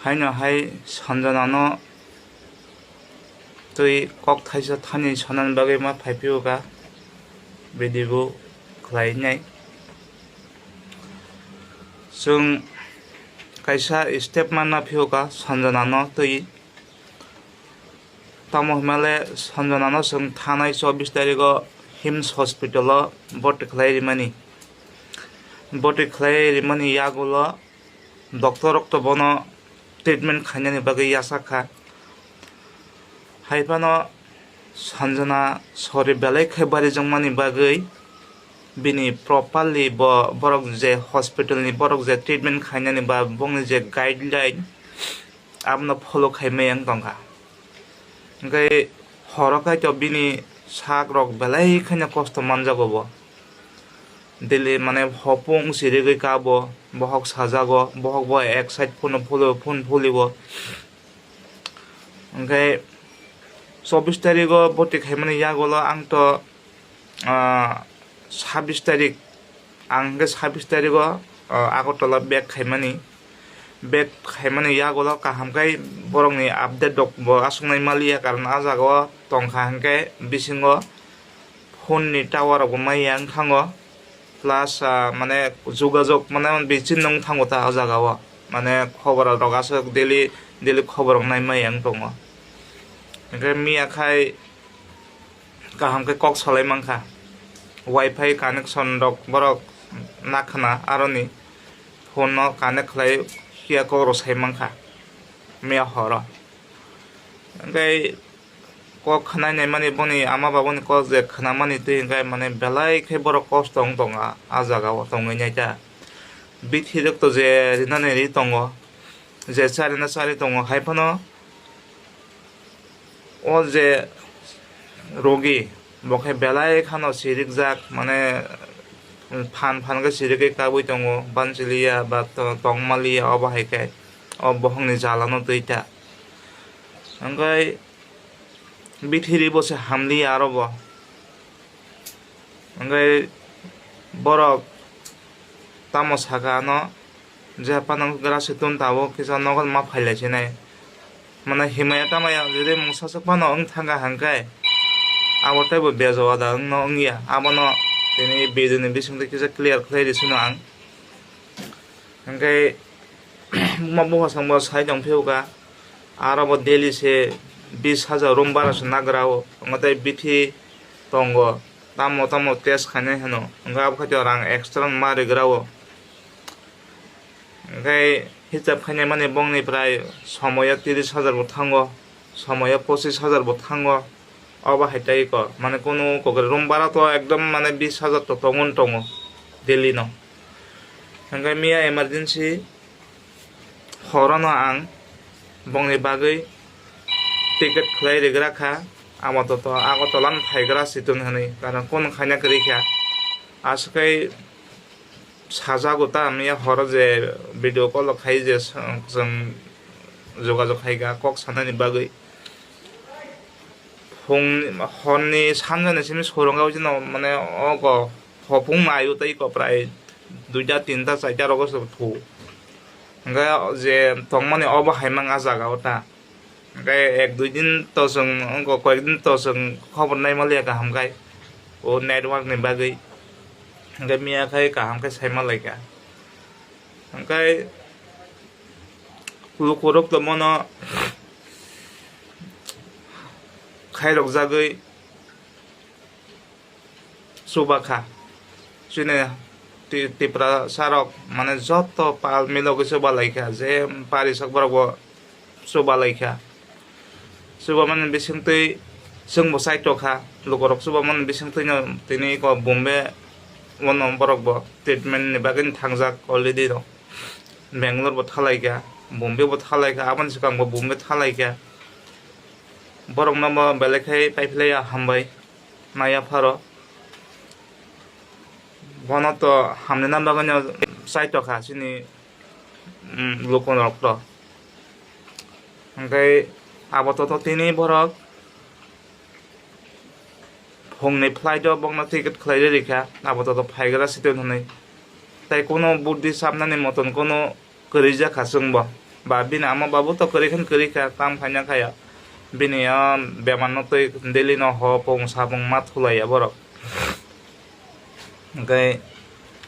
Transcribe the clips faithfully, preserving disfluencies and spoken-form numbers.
Haino hai Sanjana no twi kok thaisa thani sanani bagwi ma phai phio kha video khlai nai. Chwng kaisa step manna phio kha Sanjana no twi. Tamo hwnmale Sanjana no chwng thanai chobbish tarigo hims hospital o boti khlai rimani. Boti khlai rimani yagulo doctor rok to bono treatment khainani bagwi yachak kha. Hai phano Sanjana sori belai khe barijwkmani bagwi bini properly bo borok je hospital ni borok je treatment khainani ba bongni je guideline abono follow khai maya wng tongkha. Hwnkhe horo kaitor bini sak rok belai kheno kosto manjago bo. Daily mane hopung sirigwi kabo, bohok sajago, bohok bo ek side phone phulio, phone phulio. Hwnkhe chobbish tarigo boti khaimani yagulo ang to, ah, sabbish tarik, ang hwnkhe sabbish tarigo, ah, Agartala back khaimani. Back khaimani yagulo kaham khe borokni update rok bo aswknai maliya, karon ah jagao tongkha hwnkhe bisingo phone ni tower rok bo maya wng thango, plus, ah, mane jogajog mane bichini wng thango ta o jaga o, mane khobor rok aswk daily daily khobor rok nai maya wng tongo. Hwnkhe miya khai kaham khe kok salai mankha, wifi connection rok borok nakhna aroni phone no connect khlai phiya kok rok sai mankha miya horo. Hwnkhe kok khwnai naimani boni ama babani kok je khwnamani twi hwnkhe mane belai khe borok kosto wng tongo ah, ah jaga o tongwi naikha. Bithi rok to je rinani ri tongo, je charina chari tongo, hai phano o je rogi bo khe belai khano sirikjak, mane phan phan khe sirigwi kabui tongo, banchiliya ba to-, tongmaliya, obo hai khe o bohongni jalano twi ta. Hwnkhe bithiri bo se hamliya aro bo. Hwnkhe borok tamo saka ano, je phano grasi tun tabuk kisa nogo ma phailai sinai. Mane himaya tamaya jodi mungsa swk phano wng thangkha hwnkhe abo teibo bejo wada wngno wngya. Abono tini video ni bisingtwi kisa clear khlai rw sino ang. Hwnkhe buma buphasongbo sai tong phiyokha, aro bo daily se bis hajar room bara se nagra o, wngo tei bithi tongo, tamo tamo test khainai hwno, hwnkhe abo khaito rang extra ma rigra o. Hwnkhe hisab khainai mani bongni prai somoyo tiris hajar bo thango, somoyo pochis hajar bo thango. Obo hai tei kok, mane kunu kokre room bara to ekdom mane bis hajar to tongo, tongo daily no. Hwnkhe miya emergency horono ang bongni bagwi ticket khlai rigra kha, abo to, to Agartala no phaigra situng hwnwi, karon kunu khaina kwrwi kha. Aswk khe sajago ta miya horo je video call o khai je chwng jogajog khai kha kok sanani bagwi. Phung horni sanjani simi sorong o jino mane ogo hopung mayo tei ko prai duita tinta chaita rogo se thu. Hwnkhe je tongmani obo hai mang a jaga o ta. Hwnkhe ek dui din to chwng, wngkha koyek din to chwng khobor nai maliya kaham khai, o network ni bagwi. Hwnkhe miya khai kaham khe sai malaikha. Hwnkhe lukurok to mono khairok jagwi. Chuba kha. Chini Ti-, Tiprasa rok mane joto pal milogwi chuba lai kha, je pari sak borok bo chuba lai kha. Chuba mani bising twi chwng bo chaito kha, lukurok chuba mani bising twi no tini eko Bombay o no borok bo treatment ni bagwi thangjak already rok. Bangalore bo thalai kha, Bombay bo thalai kha, aboni swkang bo Bombay thalai kha. Borok no bo belai khai paiphlai ya hambai. Maya pharo. Bono to hamni na bagwi no chaito kha chini, um, lukurok to. Hwnkhe abo to, to tini borok phungni flight o bokno ticket khlai rwi rikha, abo to, to phaigra situng hwnwi. Tai kuno buddi sabnani moton kuno kwrwi jak kha chwngbo. Ba bini ama babu to kwrwi khan kwrwi kha, tam khaina khaya. Bini o bemar no twi daily no ho pung sapung ma thulaiya borok. Hwnkhe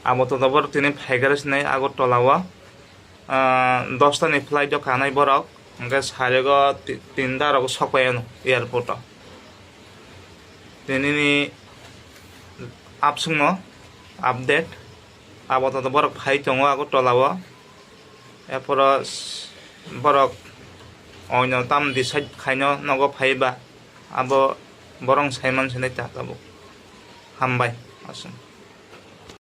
abo to borok tini phaikha sinai Agartala o, ah, dosta ni flight o kanai borok, hwnkhe sarego ti-, tinta rok sokpai ano airport o. Tini ni absung no update, abo to borok phai tongo Agartala o. Ephoro s-, borok oino tam decide khaino nogo phaiba, abo borok saiman sinai ta tabuk. Hambai, aswk.